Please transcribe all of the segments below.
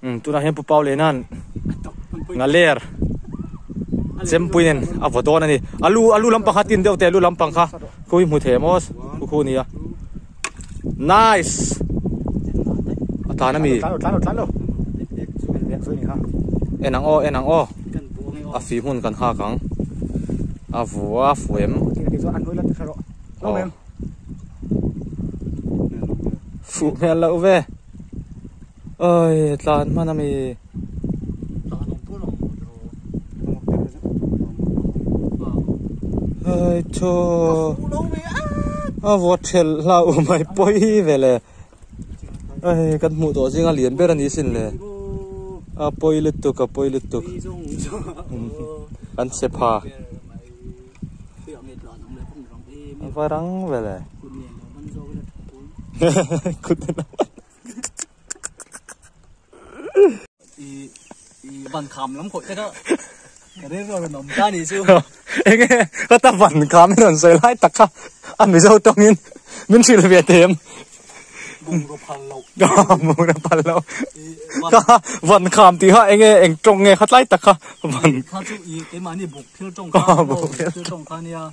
Um tunah hian Pu Paulena'n ngaler chempui nen a vaw dawn a ni. A lu a lu lampang kha tin deuh teh a lu lampang kha khu hi hmu thei maw khu khu nia. Nice! A tlan a mi. En ang aw en ang aw. A fi hmun kan nghak ang. A vua a fu em. Aw. Fuh hmel loh ve. Oi tlan hman ami. Oi thu. A vawt thelh hlau mai pawi ve le. Oi kan hmuh tawh zinga lian ber ani sin le. A pawi lutuk a pawi lutuk. Kan che pha. A va rang ve le. Kut nen lo man. I i van kham lam khawih te kha ka rilru a rawn awm ta ni chu. Enge ka ta van kham in rawn sawi lai tak kha a Mizo tawngin min hrilh ve thei em? Bungraw phal loh. Bungraw phal loh. Ka van kham tih kha enge eng tawng nge kha tlai tak kha van. Kha chu i keimahni buk thil tawng kha buk thil tawng kha nia.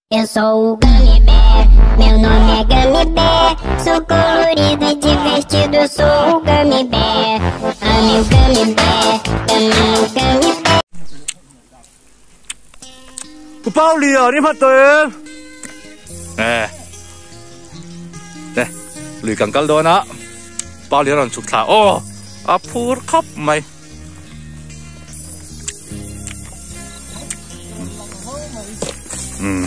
Eu sou o Gummy Bear, meu nome é Gummy Bear. Sou colorido e divertido, sou o Gummy Bear. Ame o Gummy Bear, ame o Gummy Bear. Pu Paulia ni hmat tawh em? Eh. Te, lui kan kal dawn a. Paulia rawn chhuk thla. Aw, a phur khawp mai. Um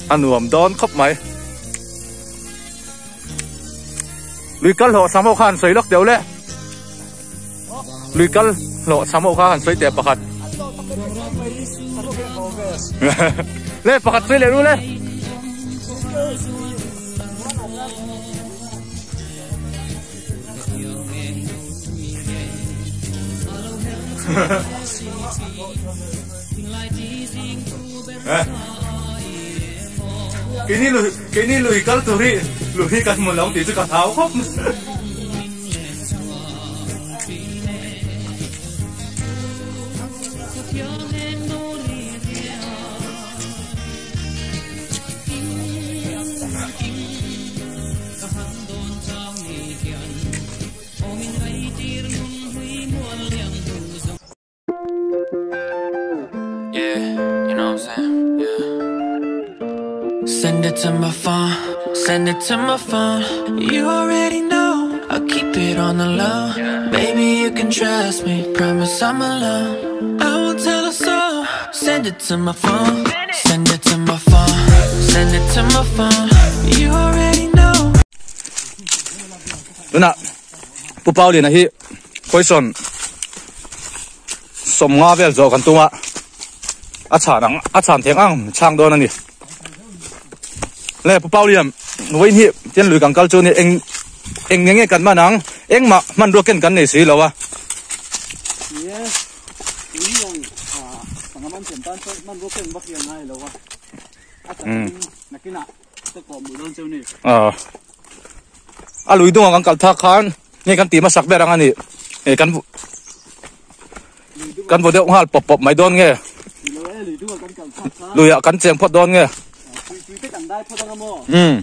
a nuam dawn khawp mai lui kal hlawh sam ho kha han sawi lawk deuh le lui kal hlawh sam ho kha han sawi teh pakhat le pakhat sawi leh ru le Keini lui keini lui kal tur hi lui hi kan hmu lo tih chu ka hlau khawp mai. Send it to my phone, send it to my phone. You already know, I keep it on the low. Baby, you can trust me, promise I'm alone. I won't tell a soul. Send it to my phone, send it to my phone, send it to my phone. You already know. Tunah Pu Pauliana hi question sawmnga vel zawh kan tum a, a chhan ang a chhan theng ang chhang dawn a ni. Le Pu Paulian vawiin hi tian lui kan kal chu ni eng eng nge nge kan hman ang engmah hmanrua ken kan nei si lo a. Yes, tui ang sangha man thiam tan chuan hmanrua ken vak hi a ngai lo a, a chanchin nakinah ka kawh hmuh dawn cheu ni. A lui dungah kan kal thak khan nge kan tih hmasak ber ang a ni e kan kan vaw deuh nghal pawp pawp mai dawn nge luiah kan cheng phawt dawn nge um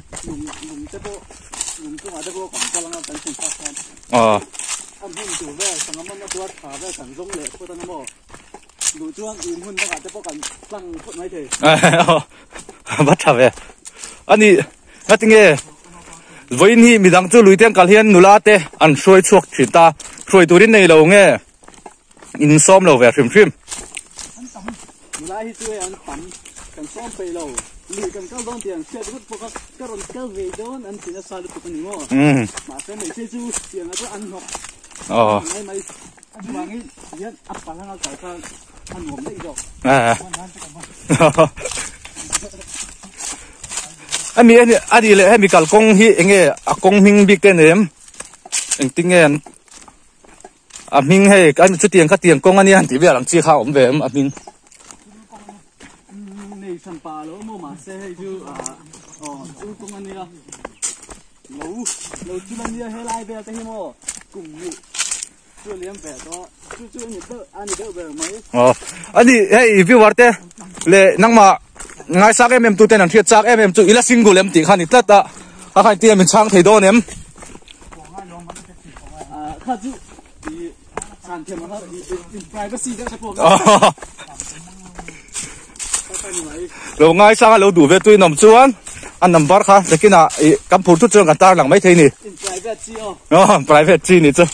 aw va tha ve ani Ngatinge vawiin hi midang chu lui te an kal hian nula te an hruai chhuak thin ta, hruai turin nei lo nge in sawm lo ve hrim hrim. An tam, nula hi chu an tam, kan sawm peih lo, lui kan kal dawn tih an hriat rut bawk a, ka rawn kal ve dawn an ti nasa lutuk a ni maw? Mahse hmeichhia chu tiang ah chuan an hnawk mai mai, chuvangin tihian a pal anga kal kha a nuam daih zawk. Ami ani ani leh hemi kalkawng hi enge a kawng hming bik te nem engtin nge an a hming hei an chutiang kha tiang kawng ania an tih vel ang chi kha a awm ve em a hming. Nei hran pa lo maw mahse hei chu aw chu kawng ania lo lo chul ania helai vel te hi maw. Kum ni chu liam ve tawh chu chu ani deuh ani deuh ber mai. Aw ani hei viewer te leh nangmah ngaisak em em tu ten an hriat chak em em chu ila single em tih kha ni tlat a a kha engtin nge min chhang thei dawn em? Kha chu i chhan thiam ang kha in privacy deuh te pawh kha Lo ngaisang a lo duh ve tuin awm chuan a number kha takinah ih kan phur thut chuan kan tar lang maithei ni. In private chi aw. Aw private chi ni chu.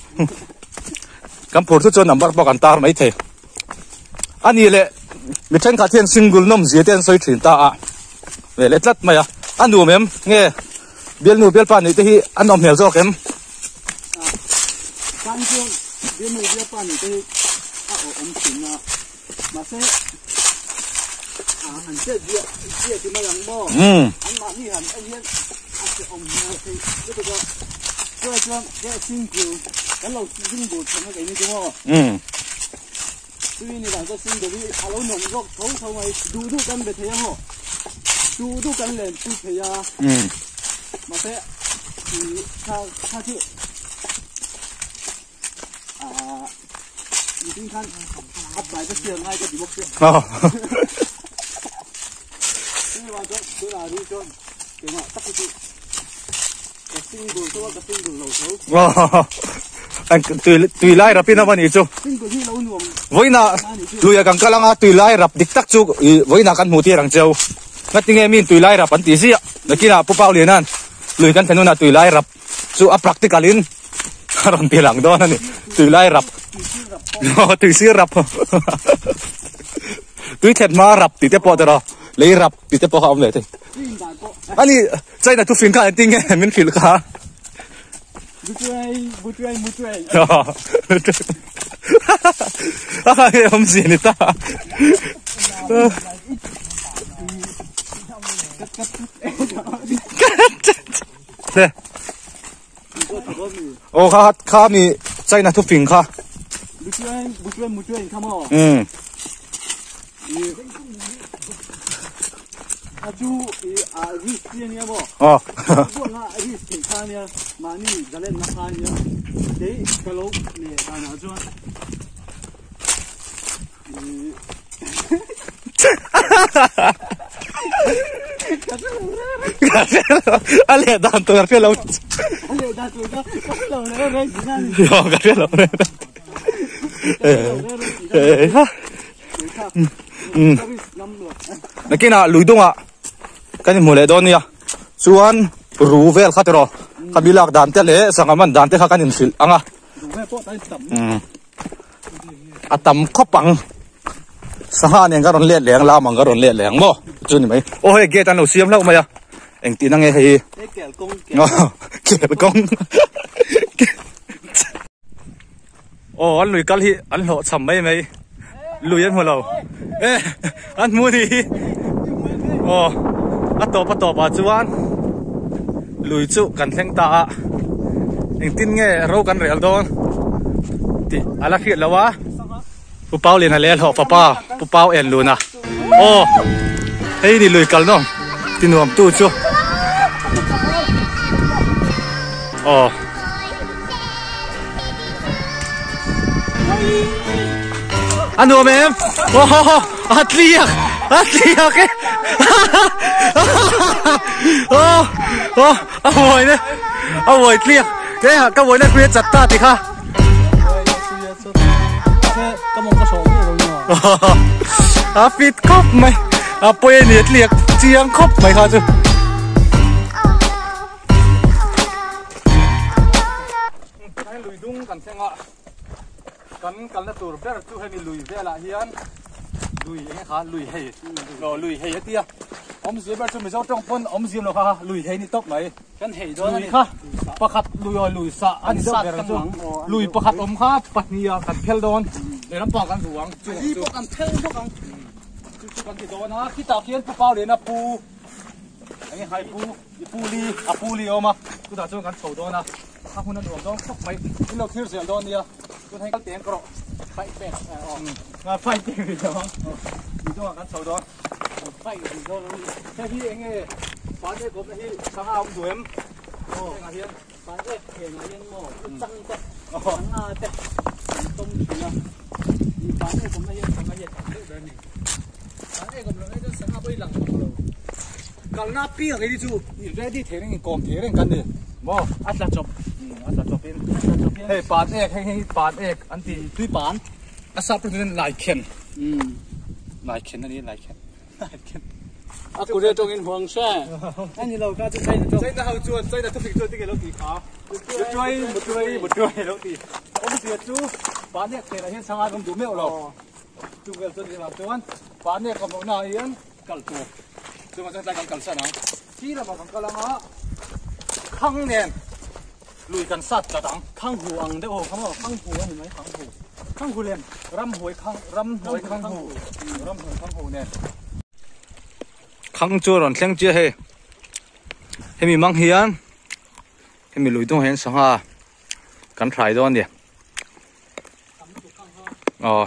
Kan phur thut chuan number pawh kan tar maithei. A ni leh mi thenkhat hian single nawm zia te an sawi thin ta a ve leh tlat mai a. A nuam em nge bialnu bialpa nih te hi a nawm hmel zawk em? Tan chuan bialnu bialpa nih te hi a awm thin a. Mahse, an chet ziah ziah ti mai ang maw? An mahni han en hian a che awm hmel thei lutuk a. Chuai chuan he single kan lo single chhawm a keini chu maw? Tui ni dan chuan single hi a lo nuam zawk tho tho mai. Duh duh kan be thei a maw? Duh duh kan len pui thei a. Mahse, kha kha chu Tui lai rap in a ni chu vawiinah lui ah kan kal anga tui lai rap dik tak chu vawiinah kan hmuh tir ang cheu ngatinge miin tui lai rap an tih ziah nakinah Pu Pauliana'n lui kan thlen hunah tui lai rap chu a practical in a rawn ti lang dawn a ni tui lai rap tui sir rap tui thlet hma rap tih te pawh tiraw lei rap tih te pawh kha a awm leh thei ani china thu fing kha engtin nge min hrilh kha a kha nge awmzia ni ta Te. Aw kha kha mi China thu fing kha. Um. Aw. A leh dan tur ka hre lo. A leh dan tur ka hre lo reng reng tih na ni. Aw ka hre lo reng reng. Nakinah lui dungah kan inhmu leh dawn nia. Chuan ru vel kha tiraw kha mi lak dan te leh sangha man dan te kha kan inhrilh ang a. A tam khawp ang sangha nen ka rawn let leh ang lam ang ka rawn let leh ang maw chu ni mai aw hei gate an lo siam hlauh mai a engtin ange hei hi kel kawng aw an lui kal hi an hlawh cham mai mai lui an hmu lo e an hmu ni hi aw a tawp a tawp ah chuan lui chu kan thleng ta a engtin nge ro kan rel dawn tih a la hriat lo a Pu Pau Liana leh a hlawh fapa Pu Pau En Luna aw hei ni lui kal nawm ti nuam tu chu aw. A nuam em? Aw a tliak a tliak e aw aw a buai ne a buai tliak e ka buai na hria chat ta ti kha a fit khawp mai a pawi a ni a tliak chiang khawp mai kha chu. Lui dung kan thleng a kan kalna tur ber chu hemi lui velah hian lui eng kha lui hei lo lui hei a tia awmzia ber chu mizo tawng pawn awmzia lo kha lui hei ni tawp mai kan hei dawn lui kha pakhat lui aw lui sa a ni deuh ber chu lui pakhat awm kha pahnih ah kan phel dawn lehlam pang kan ruang chu pawh kan phel bawk ang chu chu kan ti dawn a khitah khian pu pau lehna pu eng hai pu I pu li a pu li a awm a chutah chuan kan chho dawn a a hmun a nuam dawn khawp mai in lo thlir zel dawn nia tun hei kal teng ka rawh fight pek aw fight pek ri lo ang tui chungah kan chho dawn fight ri dawn ang hei hi eng nge pa te kawmna hi sangha a awm duh em hengah hian. Pan ek phenah hian maw chang te sangha te an tawm thin a, ih pan ek awmna hian sangha hi a tam deuh ber a ni. Pan ek awm loh hi chuan sangha pawh hi lang vak lo. Kalna piang hi chu i ready thei reng in kawm thei reng kan ni maw? A tla chawp. A tla chawp in. A tla chawp in. Hei pan ek hei hei pan ek an ti. Tui pan. A sap rawng lai khen. Lai khen a ni lai khen. A kut atang in huang hre. A ni lo kha chu China tawng. China ho chuan China thufik chuan tinge lo ti kha. Mutuai mutuai mutuai lo ti. Awmzia chu Paniak phenah hian sanga ram duh meuh lo. Chu vel chuan ih chuan Paniak ka hmuhna ah hian kal tur. Chuvang chuan tlai kan kalsan ang. Khi lamah kan kal anga khang nen lui kan sat tlat ang. Khang hu ang deuh ho kha maw? Khang hu a ni mai. Khang hu. Khang hu lem. Ram huai khang ram hnuai khang hu. Ram hnuai khang hu nen. Khang chu a rawn thleng chiah hei. Hemi mang hian hemi lui dung hian sangha kan hrai dawn a ni. Aw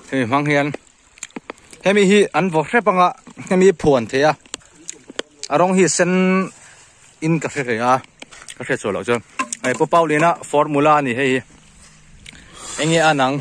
hemi hmang hian hemi hi an vaw hrep anga hemi hi phuan thei a a rawng hi sen in ka hre hle a ka hriat chhuah loh chuan hei pu Paulina formula a ni hei hi enge a nang.